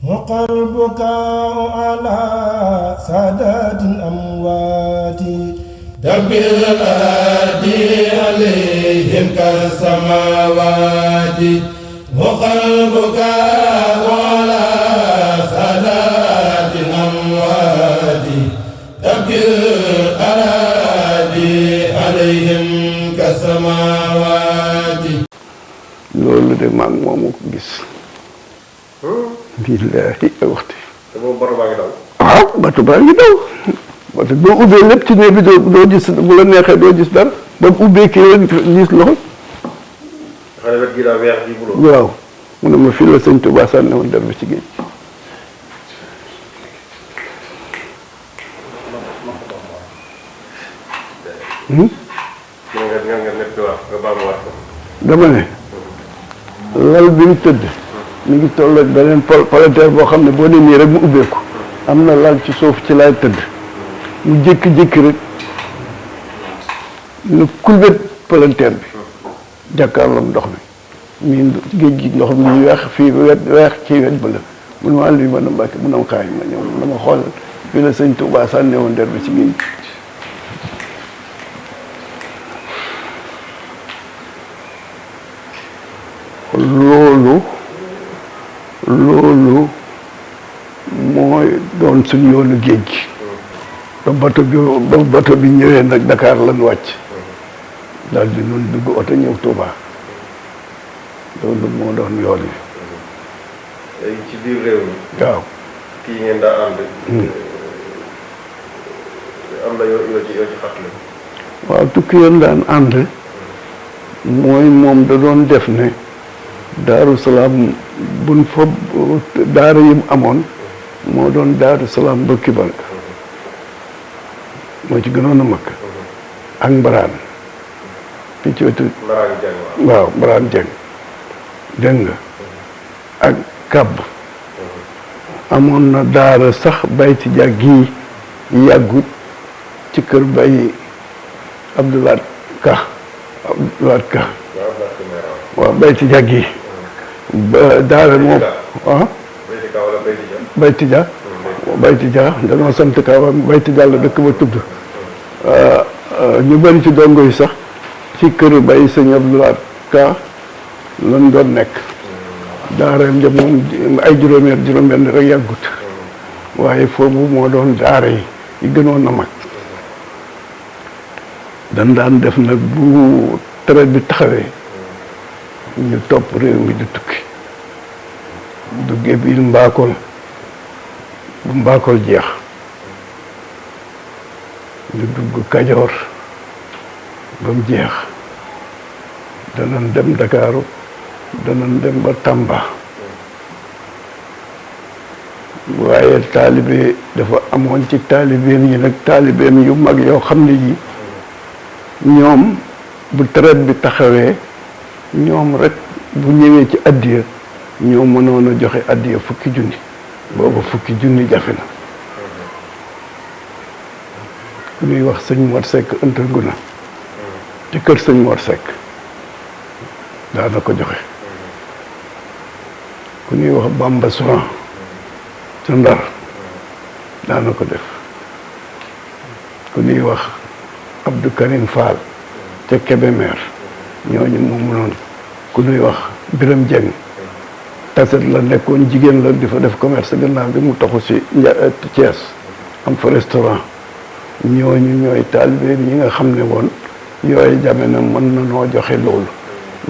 وقى البكاء على سادات الأموات دبر الأرض عليهم كالسماوات وقى البكاء على سادات الأموات دبر الأرض عليهم كالسماوات. loolu de maa ngi moomu ko gis. billaahi waxtu. te boobu bato baa ngi daw. waaw bato baa ngi daw. bato boo ubbee lépp ci néeg bi doo gis bu la neexee doo gis dara ba ubbee kii rek gis loxo. xale wet gi daal weex gi buloo. waaw mu ne ma fii la sëñ Tuubaa sànni woon der bi ci géej. dama ne lal bi mu tëdd mi ngi toll ak beneen palanteer boo xam ne boo nee nii rek mu ubbeeku am na lal ci suuf ci laay tëdd mu jékki-jékki rek nu kulbét palanteer bi jàkkaarloog ndox mi mii géej gi ndox mi weex fii weex ci wet ba la mun ma àll bi ma na Mbàkke mun am xaay ma ñëw dama xool fii la sëñ Tuubaa sànne woon der bi ci géej gi. loolu mooy doon suñu yoonu géej gi ba bato bi ñëwee nag Dakar lan wàcc daal di nun dugg oto ñëw Touba loolu moo doon yoon wi. léegi ci biir réew mi. waaw. kii ngeen daa ànd. am na yoo ci fàttali. waaw tukki yoon daan ànd mooy moom da doon def ne Daaru Salaam buñ fa daara yim amoon moo doon Daaru Salaam ba Kibar moo ci gënoon a mag ak Mbaraan fii ci wetu waaw Mbaraan Jeng dégg nga ak Kàbb amoon na daara sax bayti ja gii yàggut ci kër bay Abdoulaat Ka waaw bayti ja gii daara moom ah bayti ja dañoo sant ka bayti ja la dëkk ba tudd ñu bëri ci dongo yi sax ci kër bay sëñ Abdoulaat Ka lan doon nekk daareem ja moom ay juróom-benn rek yàggut waaye foofu moo doon daara yi gënoon na mag dan daan def nag bu traite bi taxawee ñu topp réew mi di tukki duggee biir Mbakol bu Mbakol jeex ñu dugg Kajoor ba mu jeex danañ dem Ndakaaru danañ dem ba Tamba waaye taalibe dafa amoon ci taalibeem yi nag taalibeem yu mag yoo xam ne yi ñoom bu traite bi taxawee ñoom rek bu ñëwee ci addiya ñoo mënoon a joxe addiya 1000 junni booba 1000 junni jafe na ku ñuy wax sëñ Mor Seck ëntal nguna ci kër sëñ Mor Seck daana ko joxe ku ñuy wax Bamba Souran ca Ndar daana ko def ku ñuy wax Abdou Karim Fall ca Kébémer ñooñu moom mënoon ku ñuy wax Biram Dieng taset la nekkoon jigéen la di fa def commerce gannaaw bi mu taxu si Thiès am fa restaurant ñooñu ñooy taalibe bi ñi nga xam ne woon yooyu jamono mën na noo joxe loolu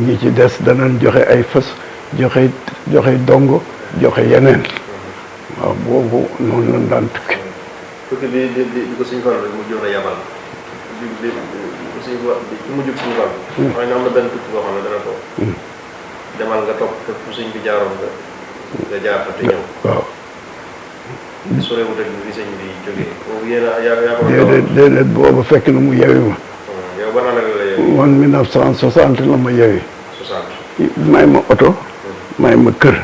ñi ci des danañ joxe ay fës joxe dongo joxe yeneen waaw boobu noonu lañ daan tukki. tukki bi ko suñu faral mu jox la yabal bi mu jub suñu faral. xëy na am na benn tukki boo xam ne dana ko. demal nga topp fu sëñ bi jaaroon nga jaar fa te ñëw. waaw. sore wu teg bi sëñ bi jógee. boobu yéen a yaa ko. déedéet boobu fekk na mu yewi ma. yow ban année la yewi. man 1960 la ma yewi. 60. may ma oto. may ma kër.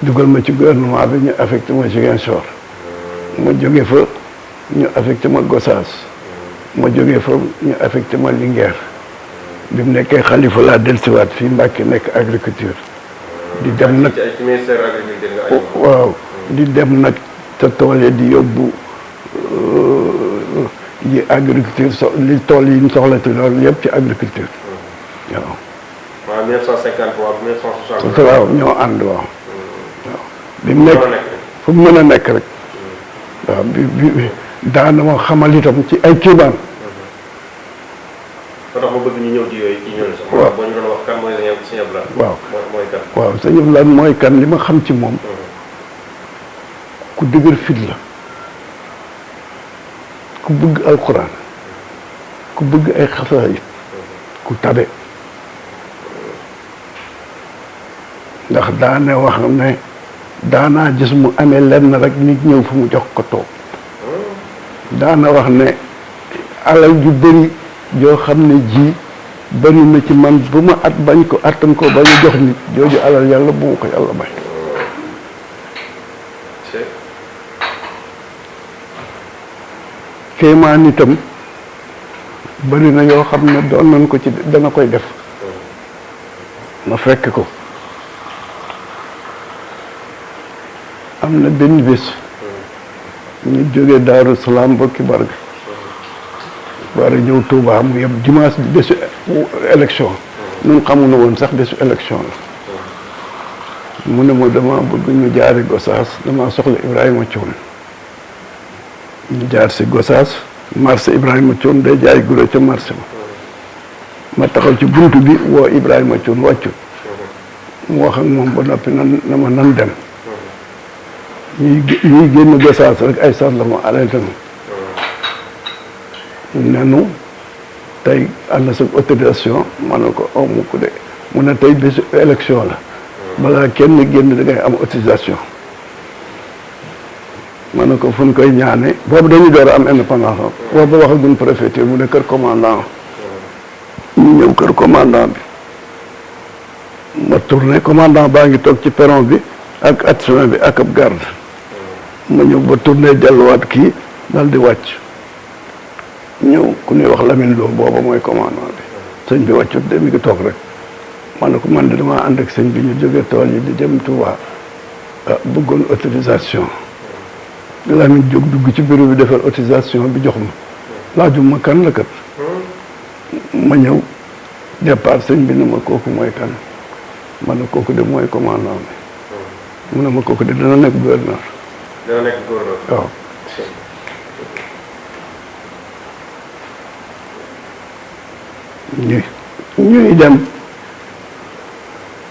dugal ma ci gouvernement bi ñu affecté ma Ziguinchor. ma jóge fa ñu affecté ma Gossas. ma jógee fa ñu affecté ma Linguère. bi mu nekkee xalifa laa dellusiwaat fii Mbàkke nekk agriculture di dem nag ci ministère agriculture nga aju. waaw di dem nag te tool yi di yóbbu yi agriculture li tool yi ñu soxlati loolu yëpp ci agriculture waaw. waaw 1953 1960. waaw ñoo ànd waaw. waaw bi mu nekk fu mu mën a nekk rek. waaw bi daana ma xamal itam ci ay kiibaan. ba tax ma bëgg ñu ñëw ci yooyu ci ñoom sax. waaw boo ñu doon wax kan mooy Sëñ Abdou Lahad. waaw mooy kan. waaw Sëñ Abdou Lahad mooy kan li ma xam ci moom. ku dëgër fit la. ku bëgg alquran. ku bëgg ay xasaayid. ku tabe. ndax daana wax ne daanaa gis mu amee lenn rek nit ñëw fu mu jox ko toog. daana wax ne alal ju bëri joo xam ne ji bëri na ci man bu ma bañ ko attan ko bañ a jox nit jooju alal yàlla bu ma ko yàlla may. kéemaan itam bëri na yoo xam ne doon nañ ko ci dana koy def ma fekk ko am na benn bés ñu jógee Daaru Salaam bokki barga war a ñëw Touba mu yem dimanche bi bésu élection ñun xamuñu woon sax bésu élection la mu ne ma dama bëgg ñu jaari Gosaas dama soxla Ibrahima Thion ñu jaar si Gosaas marché Ibrahima Thion day jaay guro ca marché ma taxaw ci buntu bi woo Ibrahima Thion wàccu mu wax ak moom ba noppi na ma nan dem ñuy génn Gosaas rek ay sar la ma arrêté nenu tey am na sa autorisation ma ne ko aw mu ko de mu ne tey bésu élection la balaa kenn génn da ngay am autorisation ma ne ko fu ñu koy ñaane boobu dañu door a am indépendance boobu waxaguñ préfecture mu ne kër commandant ñu ñëw kër commandant bi ma tourné commandant baa ngi toog ci perron bi ak adjoint bi ak ab garde ma ñëw ba tourné delluwaat kii dal di wàcc ñëw ku ñuy wax Lamine Lo booba mooy commandant bi sëñ bi wàccut de mi ngi toog rek ma ne ko man de damaa ànd ak sëñ bi ñu jóge tool yi di dem Touba bëggoon autorisation Lamine jóg dugg ci bureau bi defar autorisation bi jox ma laajum ma kan la kat ma ñëw départ sëñ bi ne ma kooku mooy kan ma ne kooku de mooy commandant bi mu ne ma kooku de dana nekk gouverneur waaw ñuy dem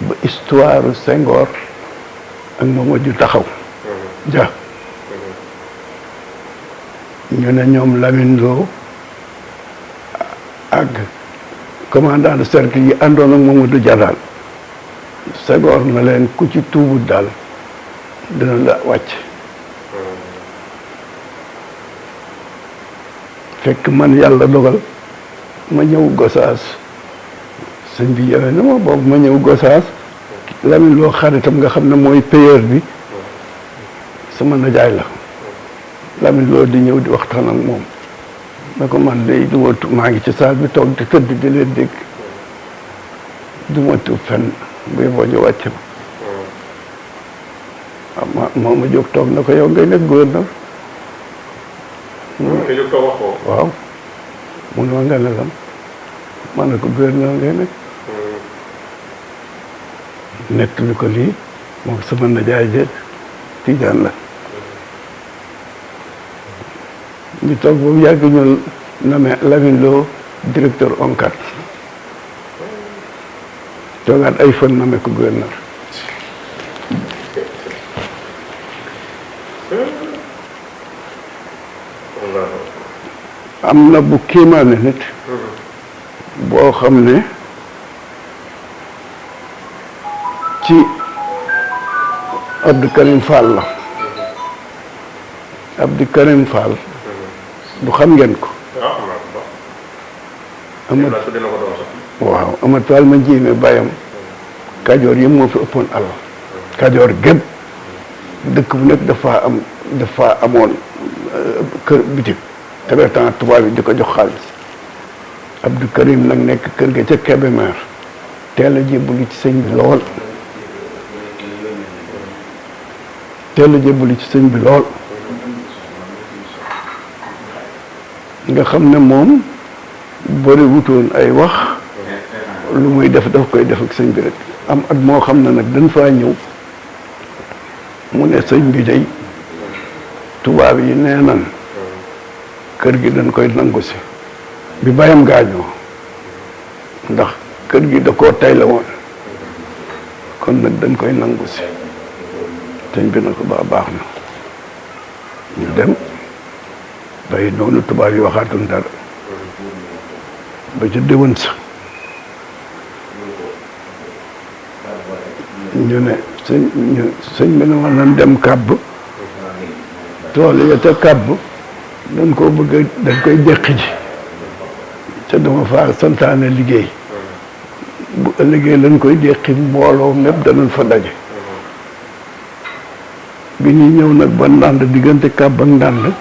ba histoire Senghor ak Mamadou taxaw ja ñu ne ñoom Lamine Lo ak commandant de cercle yi àndoon ak Mamadou Dia daal Senghor na leen ku ci tuubut daal dina la wàcc fekk man yàlla dogal ma ñëw Gosaas sëñ bi yowee na ma boobu ma ñëw Gosaas Lamine Lo xaritam nga xam ne mooy payeur bi sama najaay la Lamine Lo di ñëw di waxtaan ak moom na ko man day du ma maa ngi ci saal bi toog di tëdd di leen dégg du ma tuub fenn buy boo ñu wàcc ma moo ma jóg toog na ko yow ngay nekk gouverneur waaw mu ne ma nga ne lam ma ne ko gouverneur ngay nekk nekk li ko lii moom sama najaay je Tijaan la ñu toog boobu yàgg ñu nommé Lamine Lo directeur ONCAD toogaat ay fan nommé ko gouverneur am na bu kéemaane nit boo xam ne ci Abdou Karim Fall la Abdou Karim Fall du xam ngeen ko waaw Amat Fall ma njéeme bàyyam Kajoor yi moo fi ëppoon alal Kajoor gépp dëkk bu nekk dafa amoon kër bitik te le temps tubaab yi di ko jox xaalis Abdou Karim nag nekk kër ga ca Kébémer teel a jébbalu ci sëñ bi lool teel a jébbalu ci sëñ bi lool nga xam ne moom bëri wutoon ay wax lu muy def daf koy def ak sëñ bi rek am at moo xam ne nag dañ faa ñëw mu ne sëñ bi day tubaab yi nee nan kër gi dañ koy nangu si bi bàyyam gaañoo ndax kër gi da koo tay la woon kon nag dañ koy nangu si sëñ bi na ko baax na ñu dem bay noonu tubaab yi waxaatuñ dara ba ca déwén sa ñu ne sëñ bi ne woon nañ dem kàbb tool ya te kàbb dañ koo bëgg dañ koy deqi ji te dama faa santaane liggéey bu ëllëgee lañ koy deqi mbooloo mépp danañ fa daje bi ñuy ñëw nag ba ndànd diggante kàbb ak ndànd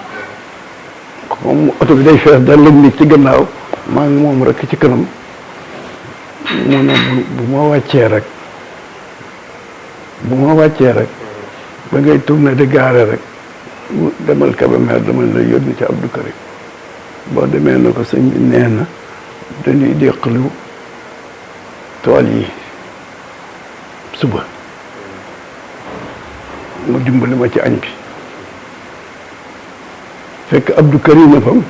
moom oto bi day fees dal lañ nit ci gannaaw maa ngi moom rek ci kanam mu ne bu ma wàccee rek ba ngay tourné di gaare rek demal Kébémer dama la yónni ci Abdou Karim boo demee na ko sëñ bi nee na dañuy déqalu tool yi suba mu dimbali ma ci añ bi fekk Abdou Karim fam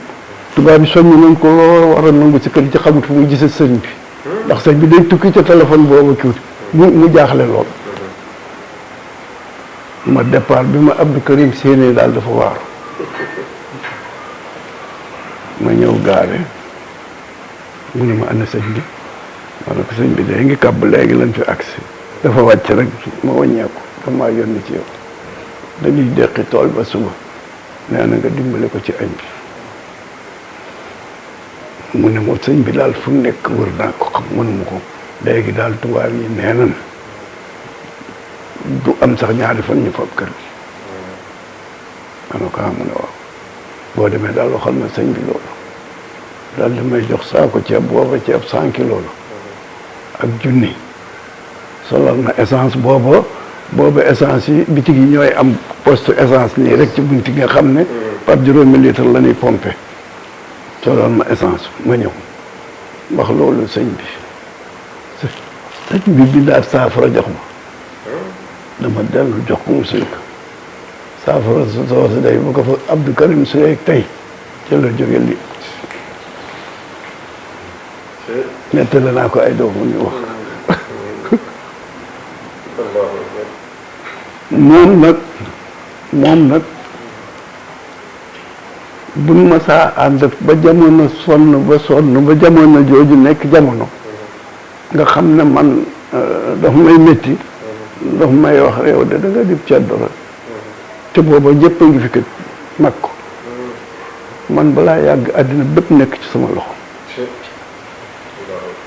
tubaab bi soññ nañ ko war a nangu si kër ci xamut fu muy gisee sëñ bi ndax sëñ bi day tukki ca téléphone boobu kiwut mu jaaxle lool ma départ bi ma Abdou Karim séenée daal dafa waaru ma ñëw gaare mu ne ma ana sëñ bi ma ne ko sëñ bi day ngi kàbb léegi lañ fi agsi dafa wàcc rek ma wàññeeku damaa yónni ci yow dañuy deqi tool ba suba nee na nga dimbale ko ci añ bi mu ne ma sëñ bi daal fu nekk wër naa ko xam mënuma ko léegi daal tubaab yi nee nan du am sax ñaari fan ñu fab kër gi ma ne ko mu ne waaw boo demee daal waxal na sëñ bi loolu daal di may jox saako ceeb booba ceeb 100 kilos la ak junni solal na essence booba essence yi bitig yi ñooy am poste essence nii rek ci bunti nga xam ne par juróomi litre la ñuy pompé solal ma essence ma ñëw wax loolu sëñ bi sëñ bi bindaat saafara jox ma dama dellu jox ko mu suy ko saafara soosu day bu ko fa Abdou Karim suyee tey ci la jóge li nettali naa ko ay doomu ñu wax moom nag buñ ma saa ànd ba jamono ba jamono jooju nekk jamono nga xam ne man daf may métti daf may wax réew de da nga dib ceddo rek te booba ñëpp a ngi fi kat mag ko man balaa yàgg àddina bépp nekk ci sama loxo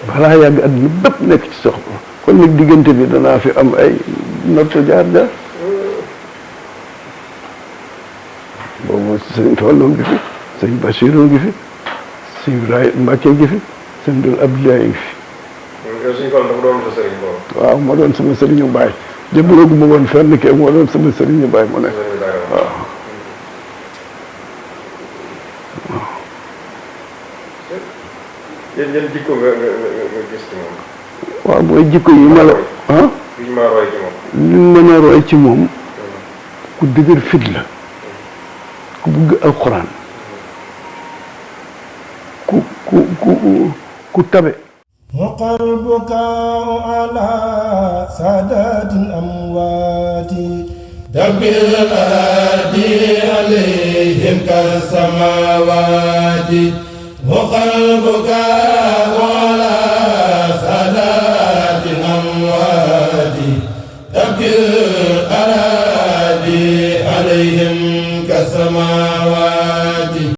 balaa yàgg àddina bépp nekk ci soxla kon nag diggante bi danaa fi am ay nattu jaar boobu sëñ Fallou ngi fi sëñ Bachirou ngi fi sëñ Ibrahima Mbacke ngi fi sëñ Dul Abdoulaye ngi fi. waaw ma doon sama sëriñu baay jëmbaloo gu ma woon fenn kee moo doon sama sëriñu baay mu ne waaw. yan jikko nga gis ci moom. waaw mooy jikko yi ma la ah. li ñu mën a roy ci moom. li ñu mën a roy ci moom ku dëgër fit la ku bëgg alxuraan ku tabe. وقلبك على سادات الأموات دبر الأدي عليهم كالسماوات وقلبك على